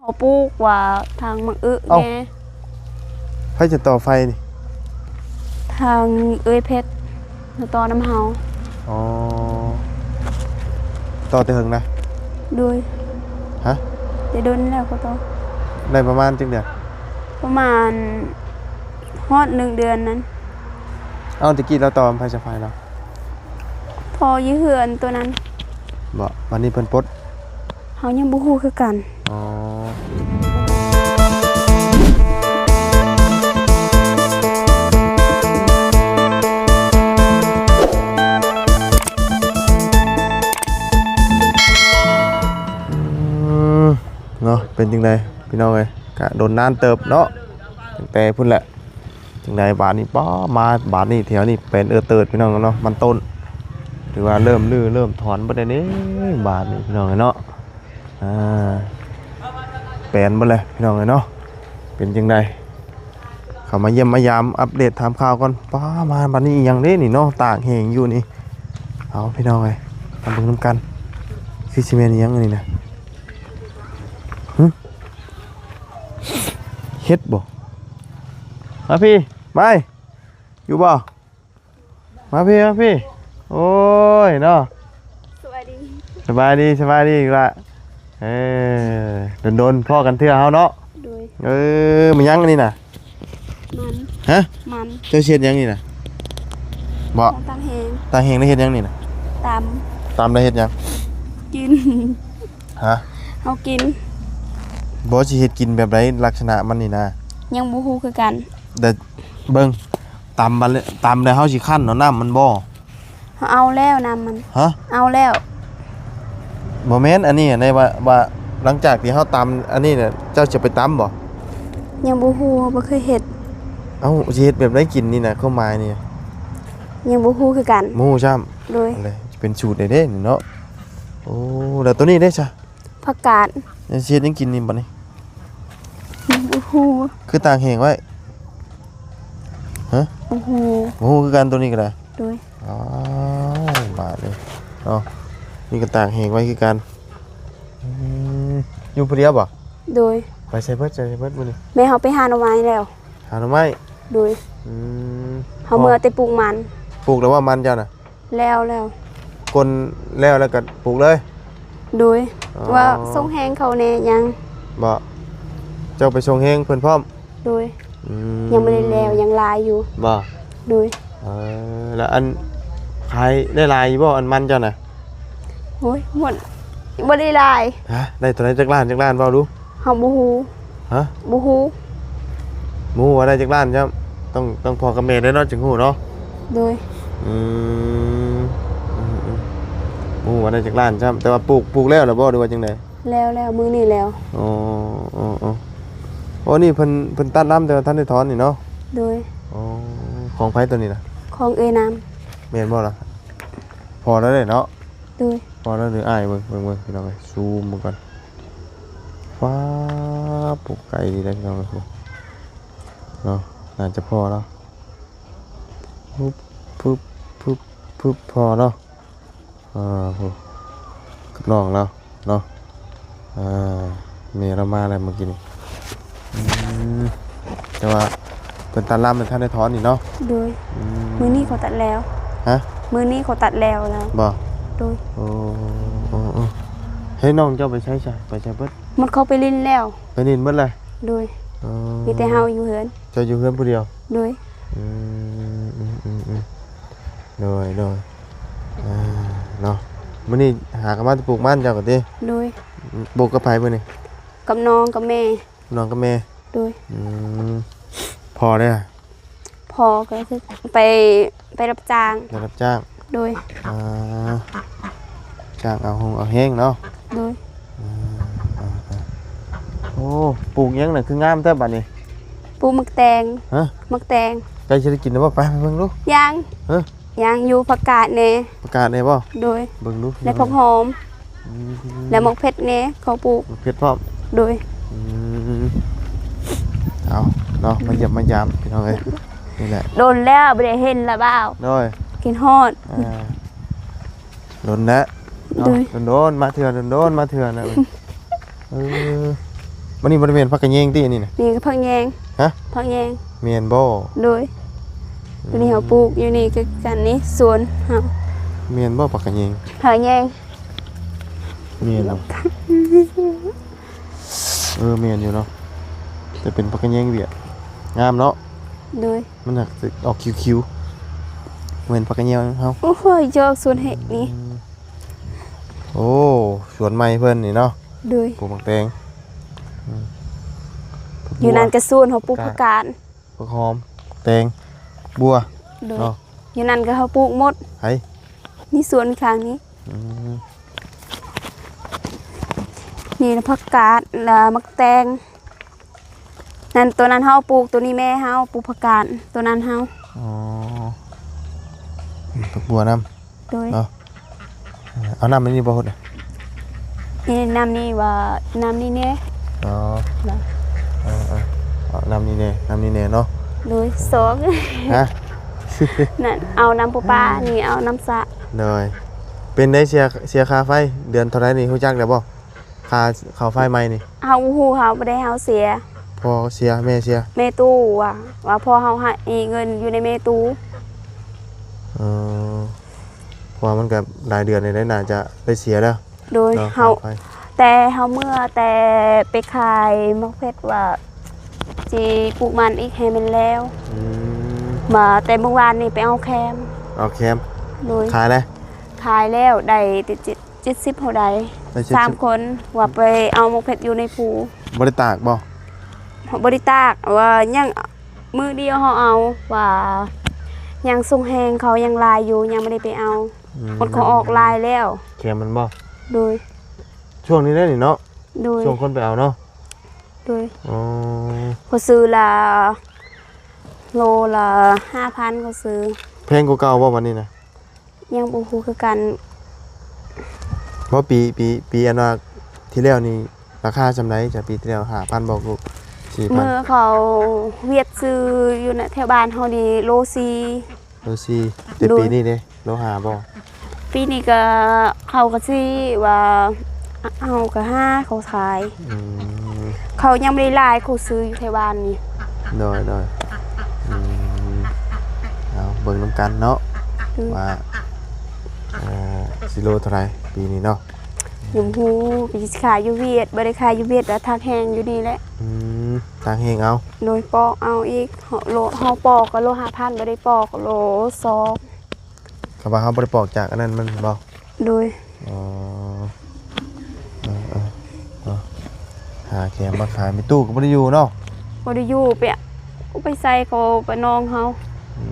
ເຮົາປູກວ່າທາງໝາກອຶ ເອົ້າ ແດ່. ໃຜຈະຕໍ່ໄຟນີ້? ທາງເອື້ອຍເພັດມາຕໍ່ນຳເຮົາ. ອໍ ຕໍ່ແຕ່ເຫິງນະ? ໂດຍ. ຮະ? ແຕ່ດົນແລ້ວກໍຕໍ່. ໄດ້ປະມານຈັກເດືອນ? ປະມານຮອດໜຶ່ງເດືອນນັ້ນ. ເອົ້າ ແຕ່ກີ້ລາວຕໍ່ນຳໃຜສາຍໄຟລາວ? ພໍ່ຢູ່ເຮືອນໂຕນັ້ນ. ບໍ່ ບາດນີ້ເພິ່ນປົດ? ເຮົາຍັງບໍ່ຮູ້ຄືກັນ. ອໍ ອືມ ເນາະ ເປັນຈັ່ງໃດພີ່ນ້ອງເອີຍ? ກະດົນນານເຕີບເນາະ ຕັ້ງແຕ່ພຸ້ນແຫຼະ. ຈັ່ງໃດບາດນີ້ ປ້າ ມາບາດນີ້ ແຖວນີ້ເປັນເອີເຕີດພີ່ນ້ອງເນາະ. ມັນຕົ້ນຖືວ່າເລີ່ມຮື້ເລີ່ມຖອນເບິດແລ້ວເດ້ ບາດນີ້ພີ່ນ້ອງເອີຍເນາະ. ອ່າ ແປນເບິດແລ້ວພີ່ນ້ອງເອີຍເນາະ. ເປັນຈັ່ງໃດ ເຂົ້າມາຢ້ຽມມາຢາມ ອັບເດດຖາມຂ່າວກ່ອນ. ປ້າ ມາບາດນີ້ ອີ່ຫຍັງເດ້ນີ້ເນາະ ຕາກແຫ້ງຢູ່ນີ້. ເອົາ ພີ່ນ້ອງເອີຍ ມາເບິ່ງນຳກັນ ຄືຊິແມ່ນອີ່ຫຍັງອັນນີ້ນະ. ຫຶ ເຫັດບໍ່? ມາພີ້ ມາ ຢູ່ບໍ່? ມາພີ້ ມາພີ້. ໂອ້ຍເນາະ ສະບາຍດີ ສະບາຍດີ ສະບາຍດີອີກລະ. ເອີ ດົນໆ ພໍ້ກັນເທື່ອເຮົາເນາະ. ໂດຍ. ເອີ ມັນຫຍັງອັນນີ້ນະ? ມັນ. ຮະ? ມັນ. ເຈົ້າຊິເຮັດຫຍັງນີ້ນະ? ບໍ່ ຕາກແຫ້ງ ຕາກແຫ້ງໄດ້ເຮັດຫຍັງນີ້ນະ? ຕຳ. ຕຳໄດ້ເຮັດຫຍັງ? ກິນ. ຮະ? ເຮົາກິນ. ບໍ່ ຊິເຮັດກິນແບບໃດ ລັກສະນະມັນນີ້ນະ? ຍັງບໍ່ຮູ້ຄືກັນ. ແຕ່ເບິ່ງ ຕຳບັດ ຕຳແລ້ວເຮົາຊິຄັ້ນເອົານ້ຳມັນບໍ່? ເຮົາເອົາແລ້ວນ້ຳມັນ. ຮະ? ເອົາແລ້ວ. ບໍ່ແມ່ນ ອັນນີ້ ໃນວ່າ ວ່າຫຼັງຈາກທີ່ເຮົາຕຳອັນນີ້ນະ ເຈົ້າຈະໄປຕຳບໍ່? ຍັງບໍ່ຮູ້ ບໍ່ເຄີຍເຮັດ. ເອົ້າ ຊິເຮັດແບບໃດກິນນີ້ນະ ຄວາມໝາຍນີ້? ຍັງບໍ່ຮູ້ຄືກັນ. ບໍ່ຮູ້ຊ້ຳ. ໂດຍ. ອັນໃດ ຊິເປັນສູດໄດ້ເດ້ນີ້ເນາະ. ໂອ້ ແລ້ວໂຕນີ້ເດ້ຊະ? ຜັກກາດ. ຊິເຮັດຫຍັງກິນນີ້ບັດນີ້? ບໍ່ຮູ້. ຄືຕາກແຫ້ງໄວ້? ຮະ? ບໍ່ຮູ້. ບໍ່ຮູ້ຄືກັນ ໂຕນີ້ກໍໄດ້. ໂດຍ. ອ້າວ ບາດນີ້ເນາະ ນີ້ກໍຕາກແຫ້ງໄວ້ຄືກັນ. ອືມ ຢູ່ຜູ້ດຽວບໍ່? ໂດຍ. ໄປໃສເບິດ ໄປໃສເບິດມື້ນີ້? ແມ່ເຮົາໄປຫາໜໍ່ໄມ້ແລ້ວ. ຫາໜໍ່ໄມ້? ໂດຍ. ອືມ ເຮົາເມືອແຕ່ປູກມັນ. ປູກແລ້ວບໍ່ມັນເຈົ້ານະ? ແລ້ວ ແລ້ວ. ກົ້ນແລ້ວ ແລ້ວກໍປູກເລີຍ? ໂດຍ. ອໍ ວ່າສົ່ງແຮງເຂົາແດ່ຍັງ. ບໍ່ ເຈົ້າໄປສົ່ງແຮງເພິ່ນພ້ອມ? ໂດຍ. ອືມ ຍັງບໍ່ໄດ້ແລ້ວ ຍັງຫຼາຍຢູ່. ບໍ່? ໂດຍ. ເອີ ແລ້ວອັນ ຂາຍໄດ້ຫຼາຍຢູ່ບໍ່ ອັນມັນເຈົ້ານະ? ໂອ້ຍ ໝົດ ບໍ່ໄດ້ຫຼາຍ. ຮະ? ໄດ້ເທົ່າໃດ ຈັກລ້ານ ຈັກລ້ານ ເວົ້າດູ. ເຮົາບໍ່ຮູ້. ຮະ? ບໍ່ຮູ້. ບໍ່ຮູ້ວ່າໄດ້ຈັກລ້ານຈ້ຳ. ຕ້ອງ ຕ້ອງພໍ່ກັບແມ່ເດ້ເນາະ ຈຶ່ງຮູ້ເນາະ. ໂດຍ. ອືມ ອືມ ອືມ ບໍ່ຮູ້ວ່າໄດ້ຈັກລ້ານຈ້ຳ. ແຕ່ວ່າປູກ ປູກແລ້ວລະບໍ່ ຫຼືວ່າຈັ່ງໃດ? ແລ້ວ ແລ້ວ ມື້ນີ້ແລ້ວ. ອໍ ອໍ ອໍ ໂອ້ ນີ້ເພິ່ນ ເພິ່ນຕັດລຳແຕ່ວ່າທັນໄດ້ຖອນນີ້ເນາະ? ໂດຍ. ໂອ້ ຂອງໃຜໂຕນີ້ນະ? ຂອງເອື້ອຍນຳ. ແມ່ນບໍ່ລະ? ພໍ່ລາວເດ້ເນາະ? ໂດຍ. ພໍ່ລາວຫຼືອ້າຍ? ເບິ່ງ ເບິ່ງ ເບິ່ງ ພີ່ນ້ອງເອີຍ ຊູມເບິ່ງກ່ອນ. ວ້າ ປູກໄກດີເດ້ພີ່ນ້ອງເອີຍ ເນາະ ໜ້າຈະພໍເນາະ. ຟຶບ ຟຶບ ຟຶບ ພໍເນາະ. ອ່າ ໂອ້ ກັບນ້ອງລາວເນາະ. ອ່າ ແມ່ລາວມາແລ້ວມື້ກີ້ນີ້. ອືມ ແຕ່ວ່າເພິ່ນຕັດລຳແມ່ນທັນໄດ້ຖອນນີ້ເນາະ? ໂດຍ. ອືມ ມື້ນີ້ເຂົາຕັດແລ້ວ. ຮະ? ມື້ນີ້ເຂົາຕັດແລ້ວລະ. ບໍ່? ໂດຍ. ໂອ້ ໂອ້ ໂອ້ ເຮີ້ຍ ນ້ອງເຈົ້າໄປໃສຊະ? ໄປໃສເບິດ? ໝົດເຂົາໄປຫຼິ້ນແລ້ວ. ໄປຫຼິ້ນເບິດແລ້ວ? ໂດຍ. ເອີ ມີແຕ່ເຮົາຢູ່ເຮືອນ. ເຈົ້າຢູ່ເຮືອນຜູ້ດຽວ? ໂດຍ. ອືມ ອືມ ອືມ ອືມ ໂດຍ ໂດຍ. ອ່າ ເນາະ ມື້ນີ້ຫາກັນມາແຕ່ປູກມັນເຈົ້າກໍຕິ? ໂດຍ. ປູກກັບໃຜມື້ນີ້? ກັບນ້ອງກັບແມ່. ນ້ອງກັບແມ່? ໂດຍ. ອືມ ພໍ່ເດ້? ພໍ່ກໍຄືໄປ ໄປຮັບຈ້າງ. ໄປຮັບຈ້າງ? ໂດຍ. ອ່າ ຈ້າງເອົາຫົງເອົາແຮງເນາະ? ໂດຍ. ອ່າ ໂອ້ ປູກຫຍັງນະ ຄືງາມແທ້ບາດນີ້? ປູກໝາກແຕງ. ຮະ? ໝາກແຕງ. ໃກ້ຊິໄດ້ກິນແລ້ວບໍ່? ໄປ ໄປເບິ່ງດູ. ຍັງ. ຮະ? ຍັງຢູ່. ຜັກກາດແດ່. ຜັກກາດແດ່ບໍ່? ໂດຍ. ເບິ່ງດູ ແລະ ຜັກຫອມ. ອືມ ແລະ ໝາກເຜັດແດ່ ເຂົາປູກ. ໝາກເຜັດພ້ອມ? ໂດຍ. ອືມ ເອົາເນາະ ມາຢ້ຽມມາຢາມພີ່ນ້ອງເອີຍ. ນີ້ແຫຼະ ດົນແລ້ວບໍ່ໄດ້ເຫັນລະບ່າວ. ໂດຍ. ຄິດຮອດ. ອ່າ ດົນແລ້ວເນາະ. ໂດຍ. ດົນໆ ມາເທື່ອ ດົນໆ ມາເທື່ອນະ. ເອີ ມ ອັນນີ້ບໍ່ໄດ້ແມ່ນຜັກກະແຍງຕິ ອັນນີ້ນະ? ນີ້ກໍຜັກແຍງ. ຮະ? ຜັກແຍງ. ແມ່ນບໍ່? ໂດຍ. ອືມ ຕົວນີ້ເຮົາປູກຢູ່ນີ້ຄືກັນນີ້ ສວນເຮົາ. ແມ່ນບໍ່ຜັກກະແຍງ? ຜັກກະແຍງ. ແມ່ນບໍ່? ເອີ ແມ່ນຢູ່ເນາະ ແຕ່ເປັນຜັກກະແຍງຫວຽດ ງາມເນາະ. ໂດຍ. ມັນຫາກຈະອອກຄິວໆ ແມ່ນຜັກກະແຍງເຮົາ. ໂອ້ຍ ຈອກສວນເຮັດນີ້. ອືມ ໂອ້ ສວນໃໝ່ເພິ່ນນີ້ເນາະ. ໂດຍ. ປູກໝາກແຕງ. ອືມ ຢູ່ນັ້ນກໍສວນເຮົາປູກຜັກກາດ ຜັກຫອມ ແຕງ ບົວ. ໂດຍ. ເນາະ ຢູ່ນັ້ນກໍເຮົາປູກໝົດ. ໃຜ? ນີ້ສວນຂ້າງນີ້. ອືມ ນີ້ນະ ຜັກກາດ ແລ້ວໝາກແຕງ. ນັ້ນ ຕົວນັ້ນເຮົາປູກ ຕົວນີ້ແມ່ເຮົາ ປູກຜັກກາດ ຕົວນັ້ນເຮົາ. ອໍ ອືມ ຜັກບົວນຳ. ໂດຍ. ເນາະ ເອົານ້ຳໃນນີ້ບໍ່ຫົດນະ? ນີ້ນ້ຳນີ້ວ່າ ນ້ຳນີ້ແດ່. ອໍ ເອີໆ ເອົານ້ຳນີ້ແດ່ ນ້ຳນີ້ແດ່ເນາະ. ໂດຍ. ສອງ ຮະ? ນັ້ນ ເອົານ້ຳປະປາ ນີ້ເອົານ້ຳສະ. ໂດຍ. ເປັນໄດ ເສຍ ເສຍຄ່າໄຟເດືອນເທົ່າໃດນີ້ ຮູ້ຈັກແລ້ວບໍ່? ຄ່າເຂົ້າໄຟໃໝ່ນີ້ ເຮົາບໍ່ຮູ້ ເຮົາບໍ່ໄດ້ ເຮົາເສຍ. ພໍ່ເສຍ ແມ່ເສຍ? ແມ່ຕູ້ວ່າ ວ່າພໍ່ເຮົາໃຫ້ເງິນຢູ່ໃນແມ່ຕູ້. ເອີ ເພາະວ່າມັນກໍຫຼາຍເດືອນແລ້ວ ໜ້າຈະໄດ້ເສຍແລ້ວ. ໂດຍ. ເນາະ ເຮົາ ຄ່າໄຟ ແຕ່ເຮົາເມື່ອແຕ່ໄປຂາຍໝາກເພັດ ວ່າຊິປູກມັນອີກໃຫ້ມັນແລ້ວ. ອືມ ມາແຕ່ມື້ວານນີ້ໄປເອົາແຄມ. ເອົາແຄມ. ໂດຍ. ຂາຍແລ້ວ? ຂາຍແລ້ວ ໄດ້ແຕ່ເຈັດ ເຈັດສິບເທົ່າໃດ ໄດ້ເຈັດສິບ ສາມຄົນ ວ່າໄປເອົາໝາກເພັດຢູ່ໃນພູ. ບໍ່ໄດ້ຕາກບໍ່? ບໍ່ໄດ້ຕາກ ວ່າຍັງມື້ດຽວເຮົາເອົາ ວ່າຍັງສົ່ງແຮງເຂົາຍັງຫຼາຍຢູ່ ຍັງບໍ່ໄດ້ໄປເອົາ. ອືມ ຄົນເຂົາອອກຫຼາຍແລ້ວ. ແຄມມັນບໍ່? ໂດຍ. ຊ່ວງນີ້ແຫຼະນີ້ເນາະ. ໂດຍ. ຊ່ວງຄົນໄປເອົາເນາະ. ໂດຍ. ອໍ ເຂົາຊື້ລະ ໂລລະຫ້າພັນ ເຂົາຊື້. ແພງກວ່າເກົ່າບໍ່ບັດນີ້ນະ? ຍັງບໍ່ຮູ້ຄືກັນ. ບໍ່ ປີ ປີ ປີອັນວ່າທີ່ແລ້ວນີ້ ລາຄາສ່ຳໃດ? ຈາກປີທີ່ແລ້ວ ຫ້າພັນບໍ່ ຫຼື ສີ່ພັນ? ເມື່ອເຂົາຫວຽດຊື້ຢູ່ນະ ແຖວບ້ານເຮົານີ້ ໂລສີ່. ໂລສີ່. ແຕ່ ໂດຍ ປີນີ້ເດ ໂລຫ້າບໍ່? ປີນີ້ກໍເຂົາກໍຊິວ່າ ເຮົາກໍຫາເຂົາຂາຍ. ອືມ ເຂົາຍັງບໍ່ໄດ້ຫຼາຍ ເຂົາຊື້ຢູ່ແຖວບ້ານນີ້. ໂດຍ ໂດຍ. ອືມ ເອົາເບິ່ງນຳກັນເນາະ ອືມ ວ່າ ເອີ ຊິໂລເທົ່າໃດປີນີ້ເນາະ. ຍັງບໍ່ຮູ້ ໄປຂາຍຢູ່ຫວຽດ ບໍ່ໄດ້ຂາຍຢູ່ຫວຽດ ແລ້ວຕາກແຫ້ງຢູ່ນີ້ແຫຼະ. ອືມ ຕາກແຫ້ງເອົາ. ໂດຍ. ປອກເອົາອີກ ເຮົາ ໂລ ເຮົາປອກກໍໂລຫ້າພັນ ບໍ່ໄດ້ປອກກໍໂລສອງ. ຄຳວ່າເຮົາບໍ່ໄດ້ປອກຈາກອັນນັ້ນມັນບໍ່? ໂດຍ. ອໍ ເອີໆ ເນາະ ຫາແຄມມາຂາຍ. ແມ່ຕູ້ກໍບໍ່ໄດ້ຢູ່ເນາະ? ບໍ່ໄດ້ຢູ່. ໄປ ໄປໃສກໍໄປນອງເຮົາ. ອື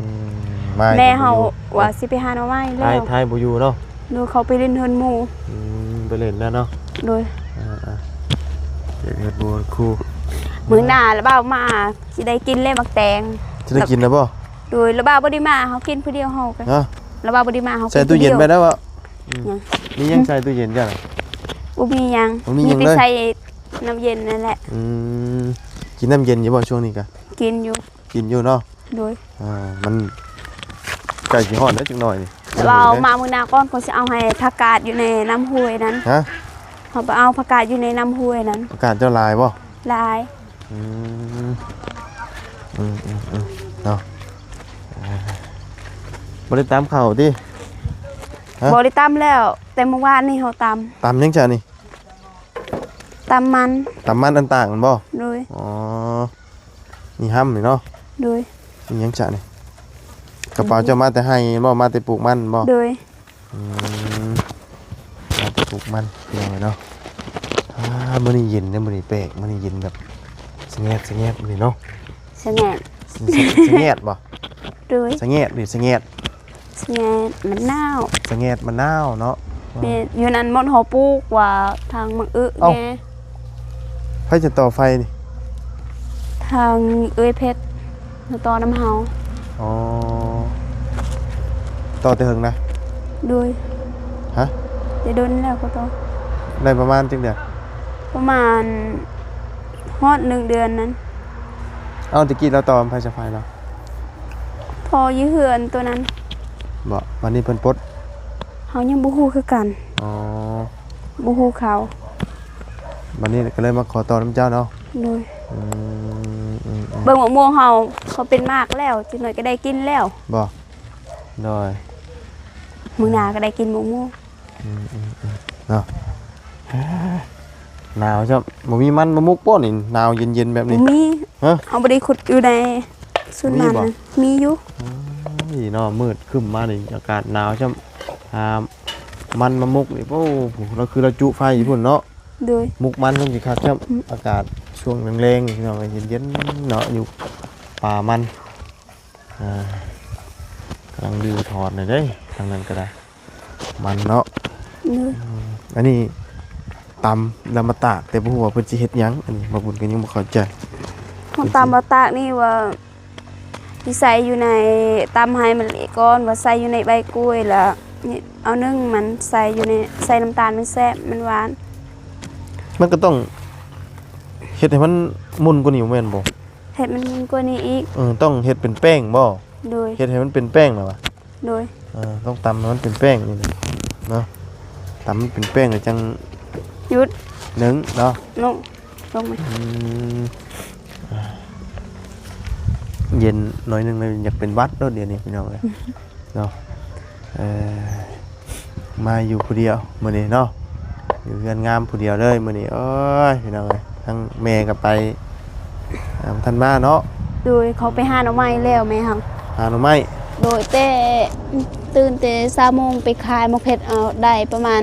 ມ ແມ່ເຮົາວ່າຊິໄປຫາໜໍ່ໄມ້ແລ້ວ ໄທ ໄທບໍ່ຢູ່ເນາະ. ໂດຍ. ເຂົາໄປຫຼິ້ນເຮືອນໝູ່. ອືມ ໄປຫຼິ້ນແລ້ວເນາະ. ໂດຍ. ເອີໆ ເຮັດບົວຄູ ມື້ໜ້າລະບ່າວມາ ຊິໄດ້ກິນແລ້ວໝາກແຕງ. ຊິໄດ້ກິນແລ້ວບໍ່? ໂດຍ. ລະບ່າວບໍ່ໄດ້ມາ ເຮົາກິນຜູ້ດຽວເຮົາກໍ ຮະ? ລະບ່າວບໍ່ໄດ້ມາ ເຮົາໃສ່ຕູ້ເຢັນໄປແລ້ວບໍ່? ອືມ ຍັງ. ມີຫຍັງໃສ່ຕູ້ເຢັນເຈົ້ານະ? ບໍ່ມີຫຍັງ. ບໍ່ມີຫຍັງເລີຍ. ມີແຕ່ໃສ່ນ້ຳເຢັນນັ້ນແຫຼະ. ອືມ ກິນນ້ຳເຢັນຢູ່ບໍ່ຊ່ວງນີ້ກະ? ກິນຢູ່. ກິນຢູ່ເນາະ. ໂດຍ. ອ່າ ມັນໃກ້ຊິຮອດແລ້ວຈັກໜ້ອຍນີ້. ລະບ່າວມາມື້ໜ້າກ່ອນ ຂ້ອຍຊິເອົາໃຫ້ຜັກກາດຢູ່ໃນນ້ຳຫ້ວຍນັ້ນ. ຮະ? ເຮົາໄປເອົາຜັກກາດຢູ່ໃນນ້ຳຫ້ວຍນັ້ນ. ຜັກກາດເຈົ້າຫຼາຍບໍ່? ຫຼາຍ. ອືມ ອືມໆໆ ເນາະ. ອ່າ ບໍ່ໄດ້ຕຳເຂົ້າຕິ? ຮະ? ບໍ່ໄດ້ຕຳແລ້ວ ແຕ່ມື້ວານນີ້ເຮົາຕຳ. ຕຳຫຍັງຊະນີ້? ຕຳມັນ. ຕຳມັນອັນຕ່າງແມ່ນບໍ່? ໂດຍ. ອໍ ມີຫ້ຳນີ້ເນາະ. ໂດຍ. ມີຫຍັງຊະນີ້? ກະເປົາເຈົ້າມາແຕ່ໄຮ່ແມ່ນບໍ່? ມາແຕ່ປູກມັນແມ່ນບໍ່? ໂດຍ. ອືມ ມາແຕ່ປູກມັນ ພີ່ນ້ອງເອີຍເນາະ. ອ່າ ມື້ນີ້ເຢັນເດ້ ມື້ນີ້ແປກ ມື້ນີ້ເຢັນແບບສະແງດ ສະແງດມື້ນີ້ເນາະ. ສະແງດ ສະ ສະແງດບໍ່? ໂດຍ. ສະແງດ ຫຼື ສະແງດ? ສະແງດມັນໜາວ. ສະແງດມັນໜາວເນາະ. ແມ່ນ. ຢູ່ນັ້ນໝົດເຮົາປູກວ່າທາງໝາກອຶ ເອົ້າ ແດ່. ໃຜຈະຕໍ່ໄຟນີ້? ທາງເອື້ອຍເພັດມາຕໍ່ນຳເຮົາ. ອໍ ຕໍ່ແຕ່ເຫິງນະ? ໂດຍ. ຮະ? ແຕ່ດົນແລ້ວກໍຕໍ່. ໄດ້ປະມານຈັກເດືອນ? ປະມານຮອດໜຶ່ງເດືອນນັ້ນ. ເອົ້າ ແຕ່ກີ້ລາວຕໍ່ນຳໃຜສາຍໄຟລາວ? ພໍຢູ່ເຮືອນໂຕນັ້ນ. ບໍ່ ບັດນີ້ເພິ່ນປົດ? ເຮົາຍັງບໍ່ຮູ້ຄືກັນ. ອໍ ບໍ່ຮູ້ເຂົາ. ບັດນີ້ກໍເລີຍມາຂໍຕໍ່ນຳເຈົ້າເນາະ. ໂດຍ ອືມ ເບິ່ງໝາກມ່ວງເຮົາ ເຂົາເປັນໝາກແລ້ວ ຈັກໜ້ອຍກໍໄດ້ກິນແລ້ວ ບໍ່? ໂດຍ ມື້ໜ້າກໍໄດ້ກິນໝາກມ່ວງ ອືມໆໆ ເນາະ ໜາວຊ້ຳ ບໍ່ມີມັນມາມຸກບໍ່ນີ້ ໜາວເຢັນໆແບບນີ້? ມີ ຮະ? ເຮົາບໍ່ໄດ້ຂຸດຢູ່ໃນສວນມັນ ມີຢູ່ ໂອ້ຍເນາະ ມືດຄຶ້ມມານີ້ ອາກາດໜາວຊ້ຳ ຫາມັນມາມຸກນີ້ ໂອ້ ລາວຄືລາວຈຸໄຟຢູ່ພຸ້ນເນາະ ໂດຍ ໝົກມັນເພິ່ນຊິຄັກຊ້ຳ ອືມ ອາກາດຊ່ວງແລງໆ ພີ່ນ້ອງເອີຍ ເຢັນໆເນາະ ຢູ່ປ່າມັນ ອ່າ ກຳລັງດື້ຖອນເດ້ ທາງນັ້ນກໍໄດ້ ມັນເນາະ ໂດຍ ອືມ ອັນນີ້ຕຳແລ້ວມາຕາກ ແຕ່ບໍ່ຮູ້ວ່າເພິ່ນຊິເຮັດຫຍັງ ອັນນີ້ບ່າວບຸນກໍຍັງບໍ່ເຂົ້າໃຈ ຂອງຕຳມາຕາກນີ້ວ່າ ຊິໃສ່ຢູ່ໃນ ຕຳໃຫ້ມັນເລະກ່ອນ ວ່າໃສ່ຢູ່ໃນໃບກ້ວຍ ແລ້ວນີ້ເອົາໜຶ້ງມັນໃສ່ຢູ່ໃນ ໃສ່ນ້ຳຕານ ມັນແຊບ ມັນຫວານ ມັນກໍຕ້ອງເຮັດໃຫ້ມັນມົນກວ່ານີ້ ແມ່ນບໍ່? ເຮັດມັນມົນກວ່ານີ້ອີກ ເອີ ຕ້ອງເຮັດເປັນແປ້ງບໍ່? ໂດຍ ເຮັດໃຫ້ມັນເປັນແປ້ງນະວະ? ໂດຍ ເອີ ຕ້ອງຕຳໃຫ້ມັນເປັນແປ້ງນີ້ນະເນາະ ຕຳໃຫ້ມັນເປັນແປ້ງແລ້ວຈັ່ງ ຢຸດ ໜຶ້ງເນາະ ລົງ ລົງໄປ ອືມ ອ່າ ເຢັນໜ້ອຍໜຶ່ງແລ້ວຢາກເປັນຫວັດໂລດດຽວນີ້ພີ່ນ້ອງເອີຍ ເນາະ ເອີ ມາຢູ່ຜູ້ດຽວມື້ນີ້ເນາະ ຢູ່ເຮືອນງາມຜູ້ດຽວເລີຍມື້ນີ້ ໂອ້ຍ ພີ່ນ້ອງເອີຍ ທັງແມ່ກໍໄປ ອ່າ ບໍ່ທັນມາເນາະ ໂດຍ ເຂົາໄປຫາໜໍ່ໄມ້ແລ້ວແມ່ເຮົາ ຫາໜໍ່ໄມ້ ໂດຍ ແຕ່ຕື່ນແຕ່ເຊົ້າໂມງໄປຂາຍໝາກເຜັດ ເອົາໄດ້ປະມານ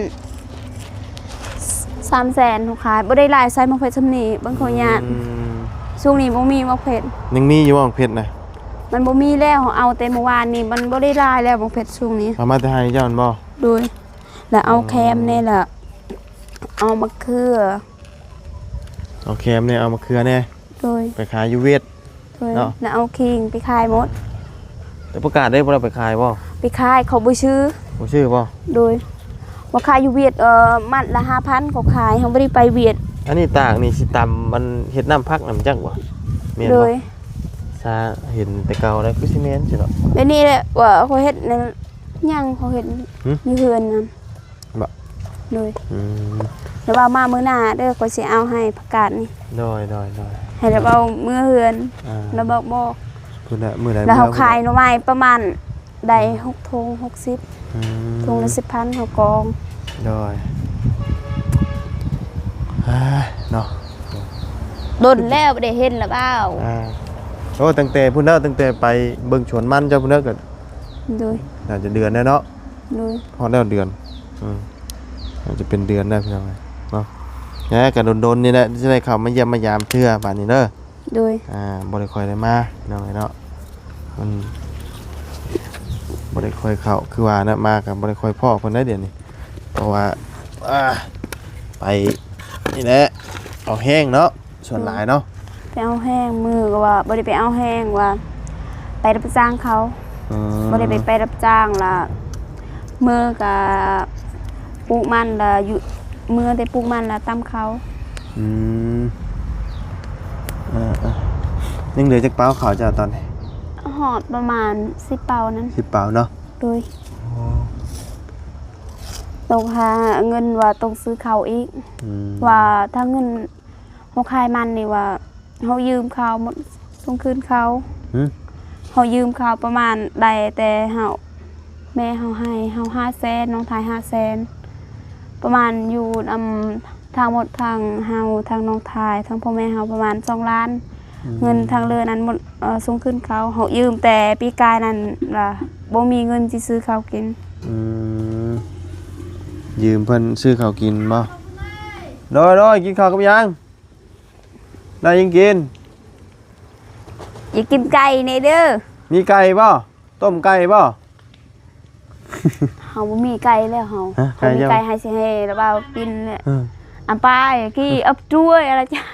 ສາມແສນ ເຮົາຂາຍບໍ່ໄດ້ຫຼາຍ ໃສ່ໝາກເຜັດຊ່ຳນີ້ ເບິ່ງເຂົາຍາດ ອືມ ຊ່ວງນີ້ບໍ່ມີໝາກເຜັດ ຍັງມີຢູ່ບໍ່ໝາກເຜັດນະ? ມັນບໍ່ມີແລ້ວ ເຮົາເອົາແຕ່ມື້ວານນີ້ ມັນບໍ່ໄດ້ຫຼາຍແລ້ວໝາກເຜັດຊ່ວງນີ້ ເອົາມາແຕ່ໄຮ່ເຈົ້າແມ່ນບໍ່? ໂດຍ ແລ້ວເອົາ ອືມ ແຄມແດ່ ແລ້ວເອົາໝາກເຂືອ ເອົາແຄມແດ່ ເອົາໝາກເຂືອແດ່ ໂດຍ ໄປຂາຍຢູ່ຫວຽດ ໂດຍ ເນາະ ແລ້ວເອົາຂີງໄປຂາຍໝົດ ແຕ່ປະກາດໄດ້ບໍ່ ໄດ້ໄປຂາຍບໍ່? ໄປຂາຍ ເຂົາບໍ່ຊື້ ບໍ່ຊື້ບໍ່? ໂດຍ ວ່າຂາຍຢູ່ຫວຽດ ເອີ ມັດລະຫ້າພັນ ເຂົາຂາຍ ເຮົາບໍ່ໄດ້ໄປຫວຽດ ອັນນີ້ຕາກນີ້ຊິຕຳ ມັນເຮັດນ້ຳຜັກນຳຈັກບໍ່? ແມ່ນບໍ່? ໂດຍ ຊາເຫັນແຕ່ເກົ່າແລ້ວ ຄືຊິແມ່ນຊິເນາະ ແບບນີ້ແຫຼະ ວ່າເຂົາເຮັດນັ້ນ ຍັງເຂົາເຮັດ ຫື? ຢູ່ເຮືອນນັ້ນ ບໍ່? ໂດຍ ອືມ ແລ້ວວ່າມາມື້ໜ້າເດີ ຂ້ອຍຊິເອົາໃຫ້ຜັກກາດນີ້ ໂດຍໆໆ ໃຫ້ລາວເອົາເມືອເຮືອນ ອ່າ ລາວບອກ ບອກ ພຸ້ນແຫຼະ ມື້ໃດ ແລ້ວເຮົາຂາຍໜໍ່ໄມ້ປະມານໄດ້ ອືມ ຫົກຖົງ ຫົກສິບ ອືມ ຖົງລະສິບພັນ ເຮົາກອງ ໂດຍ ເນາະ ດົນແລ້ວບໍ່ໄດ້ເຫັນລະບ່າວ ອ່າ ໂອ້ ຕັ້ງແຕ່ພຸ້ນແລ້ວ ຕັ້ງແຕ່ໄປເບິ່ງສວນມັນເຈົ້າພຸ້ນແລ້ວ ກໍ ໂດຍ ໜ້າຈະເດືອນແລ້ວເນາະ ໂດຍ ຮອດແລ້ວເດືອນ ອືມ ອາດຈະເປັນເດືອນໄດ້ພີ່ນ້ອງເອີຍເນາະ ແລ້ວກໍດົນໆນີ້ແຫຼະ ຊິໄດ້ເຂົ້າມາຢ້ຽມມາຢາມເທື່ອບາດນີ້ເດີ ໂດຍ ອ່າ ບໍ່ໄດ້ຄ່ອຍໄດ້ມາພີ່ນ້ອງເອີຍເນາະ ມັນບໍ່ໄດ້ຄ່ອຍເຂົ້າ ຄືວ່ານະ ມາກໍບໍ່ໄດ້ຄ່ອຍພໍ້ເພິ່ນໄດ໋ດຽວນີ້ ເພາະວ່າ ອ່າ ໄປນີ້ແຫຼະ ເອົາແຮງເນາະ ສ່ວນຫຼາຍເນາະ ໄປເອົາແຮງ ມື້ກໍວ່າບໍ່ໄດ້ໄປເອົາແຮງ ວ່າໄປຮັບຈ້າງເຂົາ ອືມ ບໍ່ໄດ້ໄປ ໄປຮັບຈ້າງ ລະເມືອກະປູກມັນ ລະຢູ່ ເມືອແຕ່ປູກມັນ ລະຕຳເຂົ້າ ອືມ ເອີໆ ຍັງເຫຼືອຈັກເປົາເຂົ້າເຈົ້າຕອນນີ້? ຮອດປະມານສິບເປົານັ້ນ ສິບເປົາເນາະ ໂດຍ ໂອ້ ຕ້ອງຫາເງິນວ່າຕ້ອງຊື້ເຂົ້າອີກ ອືມ ວ່າຖ້າເງິນ ເຮົາຂາຍມັນນີ້ວ່າ ເຮົາຢືມເຂົາໝົດ ສົ່ງຄືນເຂົາ ຫື? ເຮົາຢືມເຂົາປະມານໄດ້ແຕ່ເຮົາ ແມ່ເຮົາໃຫ້ເຮົາຫ້າແສນ ນ້ອງຊາຍຫ້າແສນ ປະມານຢູ່ນຳທັງໝົດ ທັງເຮົາ ທັງນ້ອງຊາຍ ທັງພໍ່ແມ່ເຮົາປະມານສອງລ້ານ ອືມ ເງິນທັງເຫຼືອນັ້ນໝົດ ເອີ ສົ່ງຄືນເຂົາ ເຮົາຢືມແຕ່ປີກາຍນັ້ນລະ ບໍ່ມີເງິນຊິຊື້ເຂົ້າກິນ ອືມ ຢືມເພິ່ນຊື້ເຂົ້າກິນບໍ່? ໂດຍໆ ກິນເຂົ້າກັບຫຍັງ? ໄດ້ຫຍັງກິນ? ຢາກກິນໄກ່ແດ່ເດີ. ມີໄກ່ບໍ່? ຕົ້ມໄກ່ບໍ່? ເຮົາບໍ່ມີໄກ່ແລ້ວເຮົາ. ຮະ? ເຮົາມີໄກ່ ໄກ່ເຈົ້າ ໃຫ້ຊິໃຫ້ລະບ່າວກິນແຫຼະ. ເອີ ອຳປາຍກີ້ ເອີ ອັບດ້ວຍອະລະຈ້າ.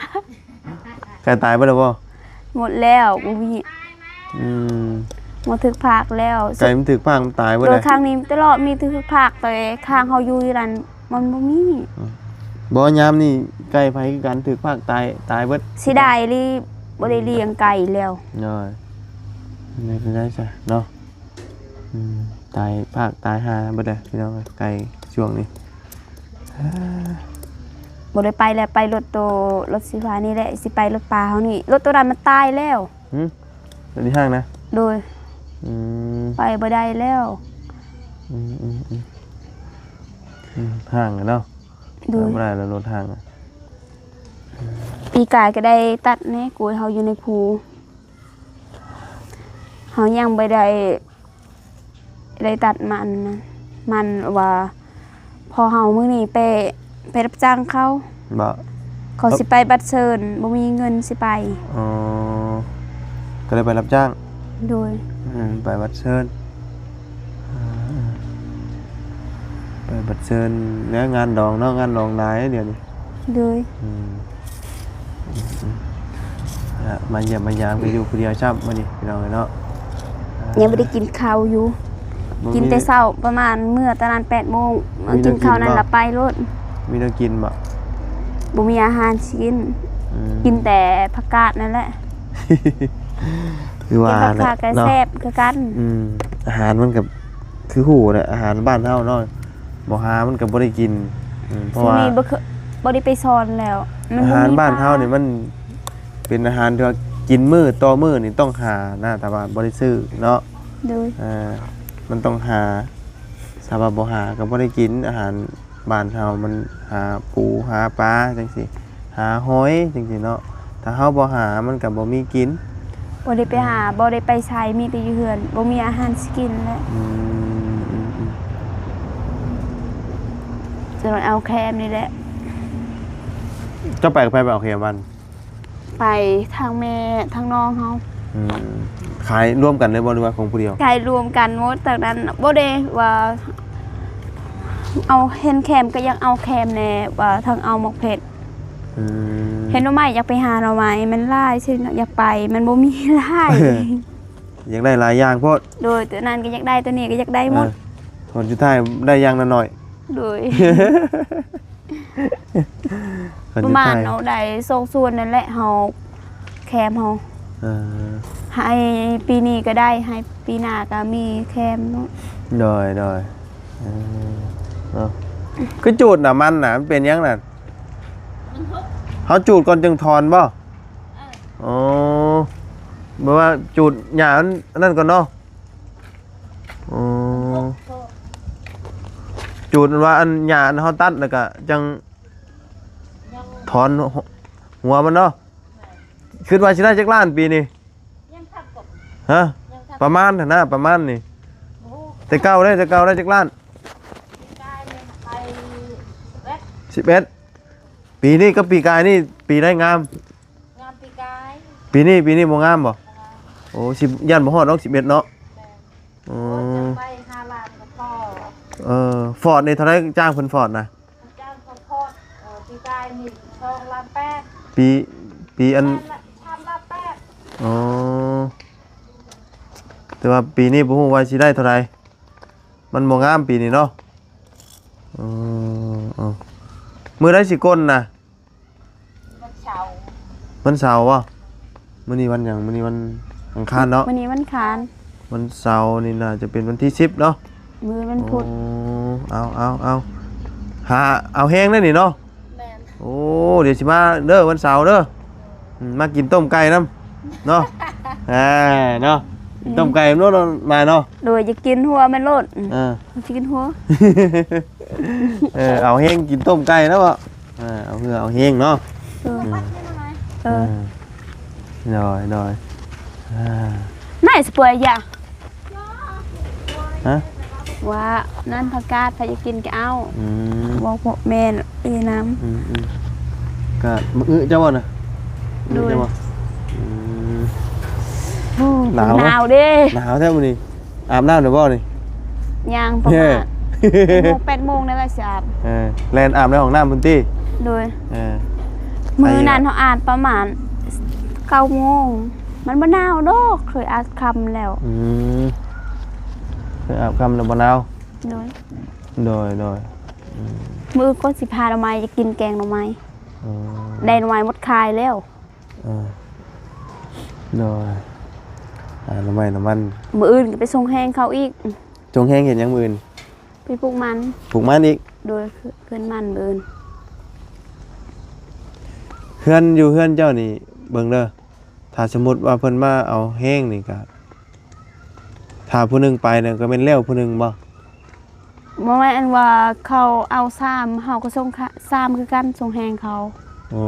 ໄກ່ຕາຍເບິດແລ້ວບໍ່? ໝົດແລ້ວ ບໍ່ມີ. ອືມ ໝົດຖືກພາກແລ້ວ. ໄກ່ມັນຖືກພາກ ມັນຕາຍເບິດ. ໂດຍ ແລ້ວ ຄັ້ງນີ້ຕະຫຼອດມີແຕ່ຖືກພາກ ແຕ່ຂ້າງເຮົາຢູ່ນັ້ນ ມັນບໍ່ມີ. ອືມ ບໍ່ ຍາມນີ້ໄກ່ໃຜຄືກັນ ຖືກພາກຕາຍ ຕາຍເບິດ. ເສຍດາຍອີ່ຫຼີ ບໍ່ໄດ້ລ້ຽງໄກ່ແລ້ວ. ໂດຍ ນີ້ເປັນໄດຊະເນາະ. ອືມ ຕາຍພາກຕາຍຫາເບິດເລີຍພີ່ນ້ອງເອີຍ ໄກ່ຊ່ວງນີ້. ເອີ ບໍ່ໄດ້ໄປແລ້ວ ໄປລົດໂຕ ລົດສີຟ້ານີ້ແຫຼະ ຊິໄປລົດປ້າເຮົານີ້ ລົດໂຕນັ້ນມັນຕາຍແລ້ວ. ຫືມ? ລົດອີ່ຫ້າງນະ? ໂດຍ. ອືມ ໄປບໍ່ໄດ້ແລ້ວ. ອືມໆໆ ອືມ ຫ້າງແລ້ວເນາະ. ໂດຍ. ໄປບໍ່ໄດ້ແລ້ວ ລົດຫ້າງ. ປີກາຍກໍໄດ້ຕັດແດ່ ກ້ວຍເຮົາຢູ່ໃນພູ ເຮົາຍັງບໍ່ໄດ້ ໄດ້ຕັດມັນນະ ມັນວ່າ ພໍ່ເຮົາມື້ນີ້ໄປ ໄປຮັບຈ້າງເຂົາ. ບໍ່? ເຂົາຊິໄປບັດເຊີນ ບໍ່ມີເງິນຊິໄປ. ອໍ ກໍເລີຍໄປຮັບຈ້າງ. ໂດຍ. ອືມ ໄປບັດເຊີນ ອ່າ ໄປບັດເຊີນ ແລ້ວງານດອງເນາະ ງານດອງຫຼາຍດຽວນີ້. ໂດຍ. ອືມ ອືມໆ ອະ ມາຢ້ຽມມາຢາມ ກໍຢູ່ຜູ້ດຽວຊ້ຳມື້ນີ້ ພີ່ນ້ອງເອີຍເນາະ. ອາ ຍັງບໍ່ໄດ້ກິນເຂົ້າຢູ່ ບໍ່ມີ ກິນແຕ່ເຊົ້າ ປະມານເມື່ອຕອນນັ້ນແປດໂມງ ມາກິນເຂົ້ານັ້ນລະໄປໂລດ. ມີແນວກິນບໍ່? ບໍ່ມີອາຫານຊິກິນ. ອືມ ກິນແຕ່ຜັກກາດນັ້ນແຫຼະ. ຄືວ່າແຫຼະເນາະ ແຊບຄືກັນ. ອືມ ອາຫານມັນກໍຄືຮູ້ແຫຼະ ອາຫານບ້ານເຮົາເນາະ ບໍ່ຫາມັນກໍບໍ່ໄດ້ກິນ. ອືມ ເພາະວ່າ ນີ້ບໍ່ເຄີ- ບໍ່ໄດ້ໄປສອນແລ້ວ ມັນ ອາຫານບ້ານເຮົານີ້ມັນເປັນອາຫານທີ່ວ່າກິນມື້ຕໍ່ມື້ນີ້ຕ້ອງຫານະ ຖ້າວ່າບໍ່ໄດ້ຊື້ເນາະ. ໂດຍ. ເອີ ມັນຕ້ອງຫາ ຖ້າວ່າບໍ່ຫາກໍບໍ່ໄດ້ກິນ ອາຫານ ບ້ານເຮົາມັນຫາປູຫາປາຈັ່ງຊີ້ ຫາຫອຍຈັ່ງຊີ້ເນາະ ຖ້າເຮົາບໍ່ຫາມັນກໍບໍ່ມີກິນ. ບໍ່ໄດ້ໄປຫາ ອືມ ບໍ່ໄດ້ໄປໃສ ມີແຕ່ຢູ່ເຮືອນ ບໍ່ມີອາຫານຊິກິນແຫຼະ. ອືມ ອືມໆ ຈະເອົາແຄມນີ້ແຫຼະ. ເຈົ້າໄປກັບໃຜ ໄປເອົາແຄມບ້ານ? ໄປທາງແມ່ທາງນ້ອງເຮົາ. ອືມ ຂາຍລວມກັນເລີຍບໍ່ ຫຼືວ່າຂອງຜູ້ດຽວ? ຂາຍລວມກັນໝົດ ທາງນັ້ນບໍ່ໄດ້ວ່າເອົາ ເຫັນແຄມກໍຢາກເອົາແຄມແດ່ ວ່າທາງເອົາໝາກເຜັດ. ອືມ ເຫັນໜໍ່ໄມ້ ຢາກໄປຫາໜໍ່ໄມ້ ມັນຫຼາຍຊິ ຢາກໄປ ມັນບໍ່ມີຫຼາຍ. ຢາກໄດ້ຫຼາຍຢ່າງໂພດ. ໂດຍ ໂຕນັ້ນກໍຢາກໄດ້ ໂຕນີ້ກໍຢາກໄດ້ໝົດ. ເອີ ຜົນສຸດທ້າຍໄດ້ຢ່າງລະໜ້ອຍ. ໂດຍ. ປະມານເນາະ ໄດ້ສອງສ່ວນນັ້ນແຫຼະ ເຮົາ ແຄມເຮົາ. ເອີ ໃຫ້ປີນີ້ກໍໄດ້ ໃຫ້ປີໜ້າກໍມີແຄມເນາະ. ໂດຍ ໂດຍ. ເອີ ເນາະ ຄືຈູດນ້ຳມັນນະ ມັນເປັນຫຍັງນັ້ນ? ມັນຫົກ. ເຮົາຈູດກ່ອນຈຶ່ງຖອນບໍ່? ເອີ ອໍ ແບບວ່າຈູດຫຍ້າມັນອັນນັ້ນກ່ອນເນາະ. ອໍ ຈູດວ່າອັນຫຍ້າອັນເຮົາຕັດ ແລ້ວກະຈັ່ງຖອນຫົວມັນເນາະ. ຄິດວ່າຊິໄດ້ຈັກລ້ານປີນີ້? ຮະ? ປະມານຫັ້ນນະ ປະມານນີ້. ແຕ່ເກົ່າໄດ້ ແຕ່ເກົ່າໄດ້ຈັກລ້ານ? ສິບເອັດ. ປີນີ້ກັບປີກາຍນີ້ ປີໃດງາມ? ງາມປີກາຍ. ປີນີ້ ປີນີ້ບໍ່ງາມບໍ່? ບໍ່ງາມ. ໂອ້ ຊິ ຢ້ານບໍ່ຮອດດອກ ສິບເອັດເນາະ. ແມ່ນ. ອໍ ໂອ້ຍ ຈະໄປຫ້າລ້ານກໍພໍ. ເອີ ຟອດນີ້ເທົ່າໃດ ຈ້າງເພິ່ນຟອດນະ? ຈ້າງເພິ່ນຟອດ ເອີ ປີກາຍນີ້ສອງລ້ານແປດ. ປີ ປີອັນ ສາມລ້ານແປດ. ອໍ ແຕ່ວ່າປີນີ້ບໍ່ຮູ້ວ່າຊິໄດ້ເທົ່າໃດ ມັນບໍ່ງາມປີນີ້ເນາະ. ເອີ ເອີ ມື້ໃດຊິກົ້ນນະ? ວັນເສົາ. ວັນເສົາບໍ່? ມື້ນີ້ວັນຫຍັງ? ມື້ນີ້ວັນອັງຄານເນາະ. ມື້ນີ້ວັນອັງຄານ. ວັນເສົານີ້ໜ້າຈະເປັນວັນທີສິບເນາະ. ມື້ວັນພຸດ. ໂອ້ ເອົາ ເອົາ ເອົາ ຫາເອົາແຮງເດີນີ້ເນາະ. ແມ່ນ. ໂອ້ ດຽວຊິມາເດີ ວັນເສົາເດີ. ອືມ ມາກິນຕົ້ມໄກ່ນຳເນາະ. ອ່າ ເນາະ ກິນຕົ້ມໄກ່ນຳໂລດມາເນາະ. ໂດຍ ຢາກກິນຫົວມັນໂລດ. ເອີ ຊິກິນຫົວ. ເອີ ເອົາແຮງກິນຕົ້ມໄກ່ນະບໍ່? ເອີ ເອົາເຫື່ອເອົາແຮງເນາະ. ເອີ ເອີ ເອີ ໂດຍ ໂດຍ. ອ່າ ນາຍສະປ່ວຍຢາ ຮະ? ວ່ານັ້ນ ຜັກກາດ ໃຜຢາກກິນກໍເອົາ. ອືມ ບໍ່ ພວກແມ່ນເອີນຳ. ອືມໆ ກະມື້ອື່ນເຈົ້າບໍ່ນະ? ໂດຍ ມື້ອື່ນເຈົ້າບໍ່? ອືມ ໂອ້ ໜາວ ໜາວເດ້ ໜາວແທ້ມື້ນີ້. ອາບນ້ຳແລ້ວບໍ່ນີ້? ຍັງ ປະມານ ເອີ ເຈັດໂມງ ແປດໂມງນີ້ແຫຼະຊິອາບ. ເອີ ແລ່ນອາບໃນຫ້ອງນ້ຳພຸ້ນຕິ? ໂດຍ. ເອີ ມື້ນັ້ນເຮົາອາບປະມານເກົ້າໂມງ ມັນບໍ່ໜາວດອກ ເຄີຍອາບຄ່ຳແລ້ວ. ອືມ ເຄີຍອາບຄ່ຳແລ້ວບໍ່ໜາວ. ໂດຍ ໂດຍ ໂດຍ. ອືມ ມື້ອື່ນກໍຊິພາໜໍ່ໄມ້ ຢາກກິນແກງໜໍ່ໄມ້. ອືມ ໄດ້ໜໍ່ໄມ້ໝົດຂາຍແລ້ວ. ເອີ ໂດຍ. ອ່າ ໜໍ່ໄມ້ ໜໍ່ມັນ ມື້ອື່ນກໍໄປສົ່ງແຮງເຂົາອີກ. ສົ່ງແຮງເຮັດຫຍັງມື້ອື່ນ? ໄປປູກມັນ. ປູກມັນອີກ? ໂດຍ ເຂ- ເຂື່ອນມັນມື້ອື່ນ. ເຮືອນຢູ່ເຮືອນເຈົ້ານີ້ເບິ່ງເດີ ຖ້າສົມມຸດວ່າເພິ່ນມາເອົາແຮງນີ້ກະ ຖ້າຜູ້ໜຶ່ງໄປນະ ກະແມ່ນແລ້ວຜູ້ໜຶ່ງບໍ່? ບໍ່ແມ່ນວ່າເຂົາເອົາສາມ ເຮົາກໍສົ່ງສາມຄືກັນ ສົ່ງແຮງເຂົາ. ອໍ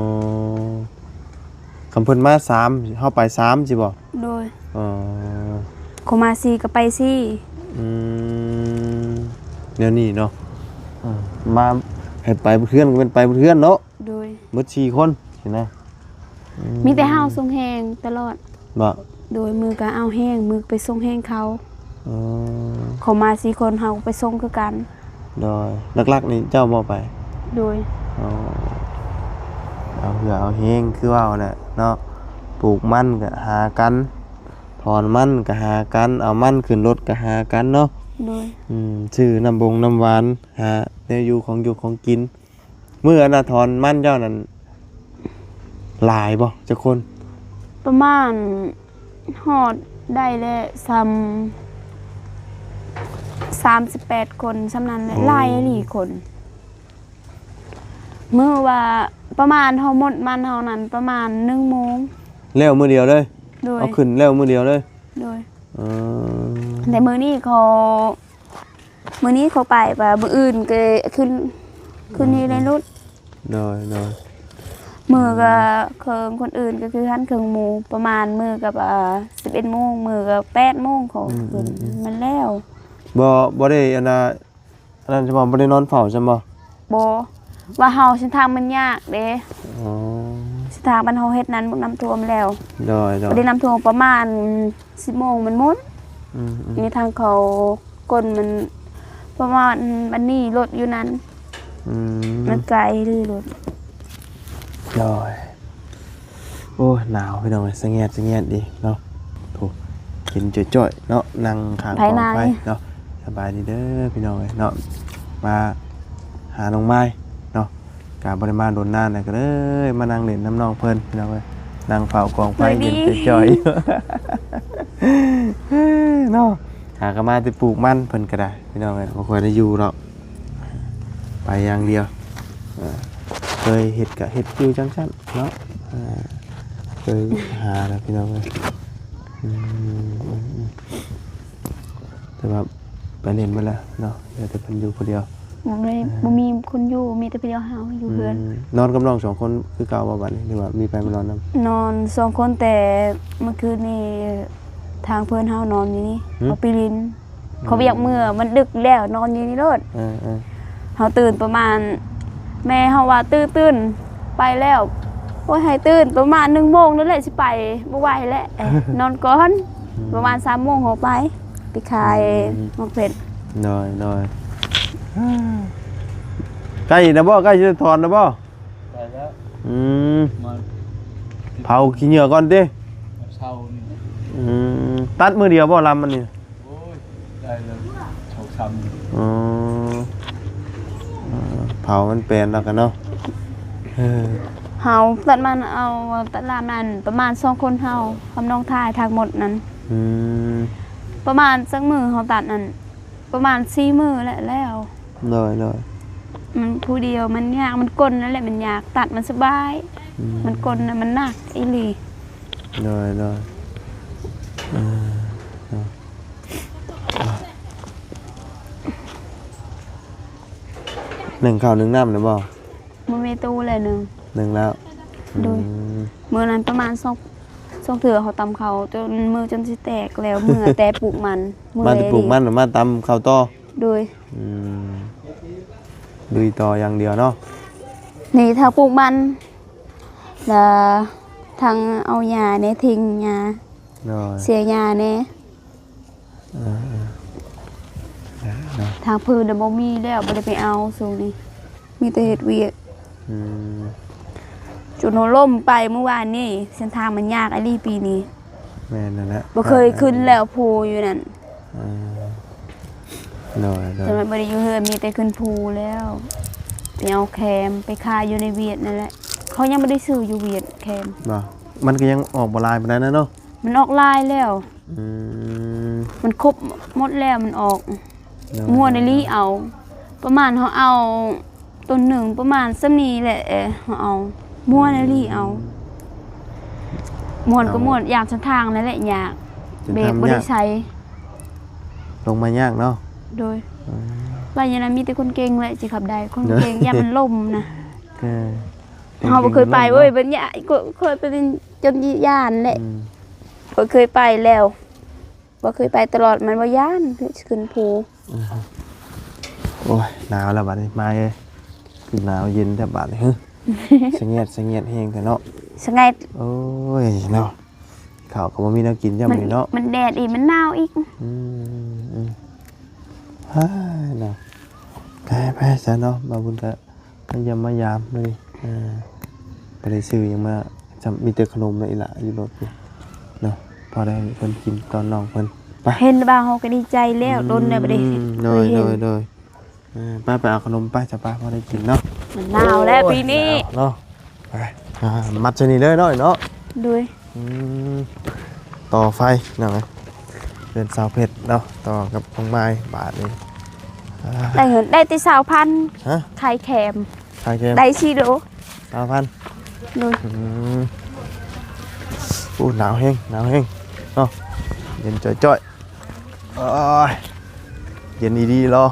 ຄັນເພິ່ນມາສາມ ເຮົາໄປສາມຊີ້ບໍ່? ໂດຍ. ອໍ ເຂົາມາສີ່ກໍໄປສີ່. ອືມ ແນວນີ້ເນາະ. ເອີ ມາໃຫ້ໄປເຮືອນກໍແມ່ນໄປເຮືອນເນາະ. ໂດຍ. ໝົດສີ່ຄົນຊີ້ນະ. ອືມ ມີແຕ່ເຮົາສົ່ງແຮງຕະຫຼອດ. ບໍ່? ໂດຍ. ມື້ກະເອົາແຮງ ມື້ໄປສົ່ງແຮງເຂົາ. ອໍ ເຂົາມາສີ່ຄົນ ເຮົາກໍໄປສົ່ງຄືກັນ. ໂດຍ. ຫຼັກໆນີ້ເຈົ້າບໍ່ໄປ? ໂດຍ. ອໍ ເອົາເຫື່ອເອົາແຮງຄືເວົ້າແຫຼະເນາະ. ປູກມັນກະຫາກັນ ຖອນມັນກະຫາກັນ ເອົາມັນຂຶ້ນລົດກະຫາກັນເນາະ. ໂດຍ. ອືມ ຊື້ນ້ຳບົງນ້ຳຫວານ ຫາແນວຢູ່ຂອງຢູ່ຂອງກິນ. ມື້ອັນນະຖອນມັນເຈົ້ານັ້ນຫຼາຍບໍ່? ຈັກຄົນ? ປະມານ ຮອດໄດ້ແລ້ວ ສ່ຳ ສາມສິບແປດຄົນ ສ່ຳນັ້ນແຫຼະ. ໂອ້ ຫຼາຍອີ່ຫຼີຄົນ. ມື້ວ່າປະມານເຮົາໝົດມັນເຮົານັ້ນ ປະມານໜຶ່ງໂມງ. ແລ້ວມື້ດຽວເລີຍ? ໂດຍ. ເອົາຂຶ້ນແລ້ວມື້ດຽວເລີຍ? ໂດຍ. ເອີ ແຕ່ມື້ນີ້ເຂົາ ມື້ນີ້ເຂົາໄປວ່າ ມື້ອື່ນກໍຂຶ້ນ ຂຶ້ນນີ້ໄດ້ລົດ. ໂດຍ ໂດຍ. ມື້ກໍເຄິ່ງຄົນອື່ນກໍຄືຫັ້ນເຄິ່ງໝູ່ ປະມານມື້ກໍ ເອີ ສິບເອັດໂມງ ມື້ກໍແປດໂມງເຂົາ ອືມ ຂຶ້ນ ອືມ ອືມ ມັນແລ້ວ. ບໍ່ ບໍ່ໄດ້ອັນນ່າ ອັນນັ້ນຊັ້ນບໍ່ ບໍ່ໄດ້ນອນເຝົ້າຊັ້ນບໍ່? ບໍ່ ວ່າເຮົາເສັ້ນທາງມັນຍາກເດ້. ອໍ ເສັ້ນທາງບ້ານເຮົາເຮັດນັ້ນ ນ້ຳຖ້ວມແລ້ວ. ໂດຍ ໂດຍ. ບໍ່ໄດ້ນ້ຳຖ້ວມປະມານ ສິບໂມງມັນໝົດ. ອືມ ອືມ ນີ້ທາງເຂົາກົ້ນມັນ ເພາະວ່າອັນນີ້ລົດຢູ່ນັ້ນ. ອືມ ມັນໄກເລີຍລົດ. ໂດຍ. ໂອ້ຍ ໜາວພີ່ນ້ອງເອີຍ ສະແງດສະແງດດີເນາະ. ໂອ້ ເຢັນຈ້ອຍໆເນາະ ນັ່ງຂ້າງກອງໄຟເນາະ. ສະບາຍດີເດີພີ່ນ້ອງເອີຍເນາະ ມາຫານ້ອງມາຍເນາະ. ກະບໍ່ໄດ້ມາດົນນານແລ້ວ ກໍເລີຍມານັ່ງຫຼິ້ນນຳນ້ອງເພິ່ນພີ່ນ້ອງເອີຍ ນັ່ງເຝົ້າກອງໄຟ ເຢັນຈ່ອຍໆເນາະ. ຫາກໍມາແຕ່ປູກມັນເພິ່ນກໍໄດ້ພີ່ນ້ອງເອີຍ ບໍ່ຄ່ອຍໄດ້ຢູ່ດອກ ໄປຢ່າງດຽວ. ເອີ ເຄີຍເຮັດກະເຮັດຢູ່ຈັ່ງຊັ້ນເນາະ. ເອີ ເຄີຍຫາແລ້ວພີ່ນ້ອງເອີຍ. ອືມ ອືມ ອືມ. ແຕ່ວ່າໄປຫຼິ້ນເບິດແລ້ວເນາະ ເຫຼືອແຕ່ເພິ່ນຢູ່ຜູ້ດຽວ. ບໍ່ມີ ເອີ ບໍ່ມີຄົນຢູ່ ມີແຕ່ຜູ້ດຽວເຮົາຢູ່ເຮືອນ. ອືມ ນອນກັບນ້ອງສອງຄົນຄືເກົ່າບໍ່ບາດນີ້ ຫຼືວ່າມີໃຜມານອນນຳ? ນອນສອງຄົນ ແຕ່ເມື່ອຄືນນີ້ທາງເພື່ອນເຮົານອນຢູ່ນີ້. ຫື? ເຂົາໄປຫຼິ້ນ ອືມ ເຂົາບໍ່ຢາກເມືອ ມັນດຶກແລ້ວ ນອນຢູ່ນີ້ໂລດ. ເອີ ເອີ ເຮົາຕື່ນປະມານ ແມ່ເຮົາວ່າ ຕື່ນ ຕື່ນ ໄປແລ້ວ. ໂອ້ຍ ໃຫ້ຕື່ນປະມານໜຶ່ງໂມງນັ້ນແຫຼະ ຊິໄປ ບໍ່ໄຫວແລ້ວ ນອນກ່ອນ. ອືມ ປະມານສາມໂມງເຮົາໄປ ໄປຂາຍ ອືມ ໝາກເຜັດ. ໂດຍ ໂດຍ. ໃກ້ແລ້ວບໍ່? ໃກ້ຊິໄດ້ຖອນແລ້ວບໍ່? ໃກ້ແລ້ວ. ອືມ ມາເຜົາຂີ້ເຫຍື້ອກ່ອນຕິ? ເຊົ້ານີ້. ອືມ ຕັດມື້ດຽວບໍ່ລຳອັນນີ້? ໂອ້ຍ ໄດ້ແລ້ວ ສອງສາມມື້. ອໍ ເອີ ເຜົາມັນແປນແລ້ວກັນເນາະ. ເອີ ເຮົາຕັດມັນເອົາ ຕັດລາມນັ້ນປະມານສອງຄົນເຮົາກັບນ້ອງທາຍທັງໝົດນັ້ນ. ອືມ ປະມານຈັກມື້ເຮົາຕັດນັ້ນ? ປະມານສີ່ມື້ແຫຼະແລ້ວ. ໂດຍ ໂດຍ. ມັນຜູ້ດຽວມັນຍາກ ມັນກົ້ນນັ້ນແຫຼະມັນຍາກ ຕັດມັນສະບາຍ. ອືມ ມັນກົ້ນນະມັນໜັກອີ່ຫຼີ. ໂດຍ ໂດຍ. ເອີ ເນາະ ໜຶ້ງເຂົ້າໜຶ້ງນ້ຳແລ້ວບໍ່? ບໍ່ມີຕູ້ແລ້ວໜຶ້ງ. ໜຶ້ງແລ້ວ. ໂດຍ. ອືມ ມື້ນັ້ນປະມານສອງ ສອງເທື່ອເຮົາຕຳເຂົ້າຈົນມືຈົນຊິແຕກແລ້ວ ເມື່ອແຕ່ປູກມັນ ເມື່ອຍ. ມາແຕ່ປູກມັນ ມາຕຳເຂົ້າຕໍ່? ໂດຍ. ອືມ ລຸຍຕໍ່ຢ່າງດຽວເນາະ. ນີ້ທາງປູກມັນ ແລ້ວທາງເອົາຫຍ້າແດ່ ເຖິງຫຍ້າ. ໂດຍ. ເສຍຫຍ້າແດ່. ເອີ ເອີ ເນາະ ທາງພື້ນນະບໍ່ມີແລ້ວ ບໍ່ໄດ້ໄປເອົາຊ່ວງນີ້ ມີແຕ່ເຮັດວຽກ. ອືມ ຈົນເຮົາລົ້ມໄປມື້ວານນີ້ ເສັ້ນທາງມັນຍາກອີ່ຫຼີປີນີ້. ແມ່ນນັ້ນແຫຼະ ບໍ່ເຄີຍຂຶ້ນແລ້ວພູຢູ່ນັ້ນ. ເອີ ໂດຍ ໂດຍ. ຈົນວ່າບໍ່ໄດ້ຢູ່ເຮືອນ ມີແຕ່ຂຶ້ນພູແລ້ວ ໄປເອົາແຄມໄປຂາຍຢູ່ໃນຫວຽດນັ້ນແຫຼະ. ເຂົາຍັງບໍ່ໄດ້ຊື້ຢູ່ຫວຽດແຄມ. ບໍ່ ມັນກໍຍັງອອກບໍ່ຫຼາຍປານໃດນະເນາະ. ມັນອອກຫຼາຍແລ້ວ. ອືມ ມັນຄົບໝົດແລ້ວ ມັນອອກ. ໂດຍ ງົວໃນລີເອົາ ປະມານເຮົາເອົາຕົ້ນໜຶ່ງປະມານສ່ຳນີ້ແຫຼະ ເຮົາເອົາ ມ່ວນອີ່ຫຼີເອົາ ມ່ວນກໍມ່ວນ ເອົາ ຢ້ານເສັ້ນທາງນັ້ນແຫຼະຍາກ ເສັ້ນທາງ ເບຣກບໍ່ໄດ້ໃສ່ ຍາກ ລົງມາຍາກເນາະ ໂດຍ ອືມ ໄປຢ່າງນັ້ນມີແຕ່ຄົນເກັ່ງແຫຼະຊິຂັບໄດ້ ຄົນເກັ່ງ ໂດຍ ຢ້ານມັນລົ້ມນະ ເອີ ເຮົາບໍ່ເຄີຍໄປ ຄົນເກັ່ງມັນລົ້ມເນາະ ເວີຍ ບັດຍາ ຂ້ອຍໄປເປັນຈົນຢ້ານແຫຼະ ອືມ ຂ້ອຍເຄີຍໄປແລ້ວ ບໍ່ເຄີຍໄປຕະຫຼອດ ມັນບໍ່ຢ້ານ ຂຶ້ນພູ ອືມ ໂອ້ຍ ໜາວແລ້ວບາດນີ້ ມາເອີຍ ຄືໜາວເຢັນແທ້ບາດນີ້ ສະແງດສະແງດແຮງແທ້ເນາະ ສະແງດ ໂອ້ຍເນາະ ເຂົ້າກໍບໍ່ມີແນວກິນຈ້ຳ ມັນ ມື້ນີ້ເນາະ ມັນແດດອີກ ມັນໜາວອີກ ອືມ ອືມ ອືມ ເຮີ້ຍເນາະ ໄປ ໄປຊະເນາະ ບ່າວບຸນກະ ມາຢ້ຽມມາຢາມມື້ນີ້ ເອີ ບໍ່ໄດ້ຊື້ຫຍັງມາ ຈຳມີແຕ່ຂະໜົມເນາະ ອີ່ຫຼ້າຢູ່ລົດພຸ້ນເນາະ ພໍໄດ້ເພິ່ນກິນຕອນນ້ອງເພິ່ນ ໄປ ເຫັນບ່າວເຮົາກໍດີໃຈແລ້ວ ອືມ ດົນແລ້ວບໍ່ໄດ້ ໂດຍ ບໍ່ໄດ້ເຫັນ ໂດຍ ໂດຍ ເອີ ໄປ ໄປເອົາຂະໜົມໄປຊະ ໄປ ພໍໄດ້ກິນເນາະ ມັນໜາວແລ້ວ ໂອ້ຍ ປີນີ້ ໜາວເນາະ ໄປ ອ່າ ມັດໃສ່ນີ້ເລີຍເນາະ ເນາະ ໂດຍ ອືມ ຕໍ່ໄຟເນາະ ເຮືອນສາວເພັດເນາະ ຕໍ່ກັບນ້ອງມາຍບາດນີ້ ອ່າ ໄດ້ເງິນ ໄດ້ແຕ່ຊາວພັນ ຮະ ຂາຍແຄມ ຂາຍແຄມ ໄດ້ສີ່ໂລ ຊາວພັນ ໂດຍ ອືມ ໂອ້ ໜາວແຮງ ໜາວແຮງເນາະ ເຢັນຈ້ອຍໆ ໂອ້ຍ ເຢັນອີ່ຫຼີເນາະ